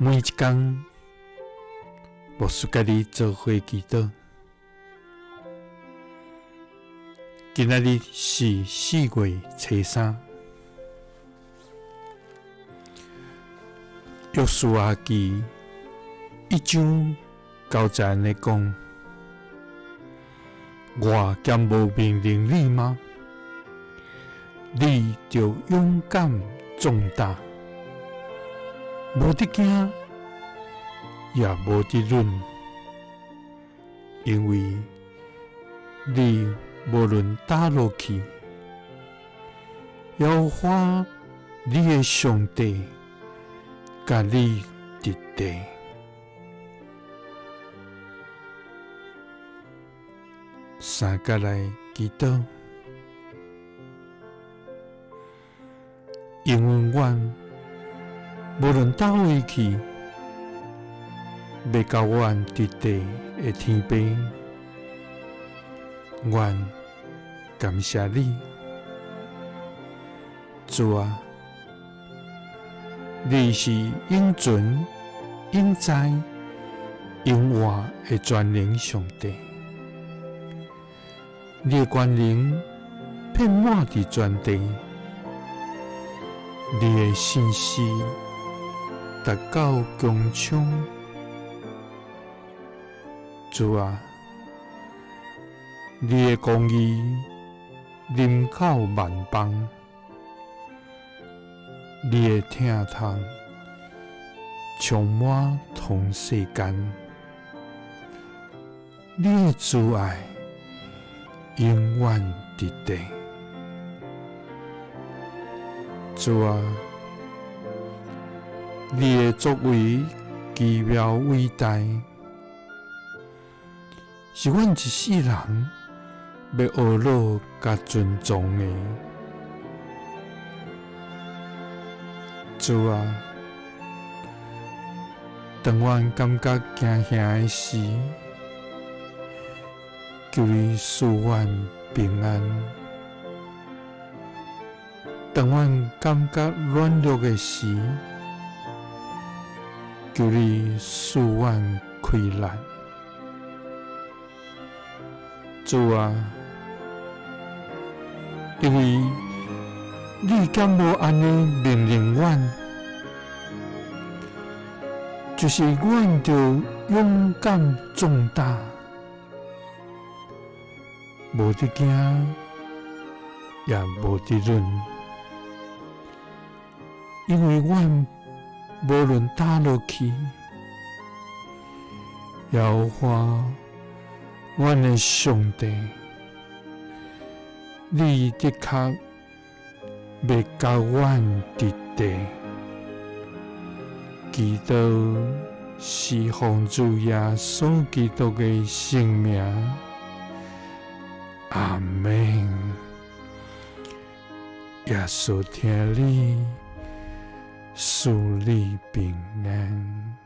每一工，牧師佮你做伙祈禱。今仔日是4月初3，約書亞記1章9節按呢講：我敢無命令你嗎？你著勇敢壯膽，無得驚，也無得忍，因為你無論佗落去，耶和華你的上帝佮你佇地。三佮來祈禱，因為阮無論佗位去，欲佮阮佇地的天父，阮感謝你，主啊，你是永存、永在、永活的全能上帝，你的權能遍滿佇全地，你的信實達到穹蒼。主啊，你的公義臨到萬邦，你的疼痛充滿統世間，你的慈愛永遠佇地。主啊，你的作為奇妙偉大，是阮一世人欲學樂佮尊重的。主啊，當阮感覺驚嚇的時，求你賜阮平安；當阮感覺軟弱的時，求你賜阮氣力。主啊，因為你敢無按呢命令阮，就是阮著勇敢壯膽，無得驚，也無得忍，因為阮無論佗落去，耶和華阮的上帝，你的確欲佮阮佇地，祈禱是奉主耶穌基督的聖名，阿們。耶穌疼你，賜你平安。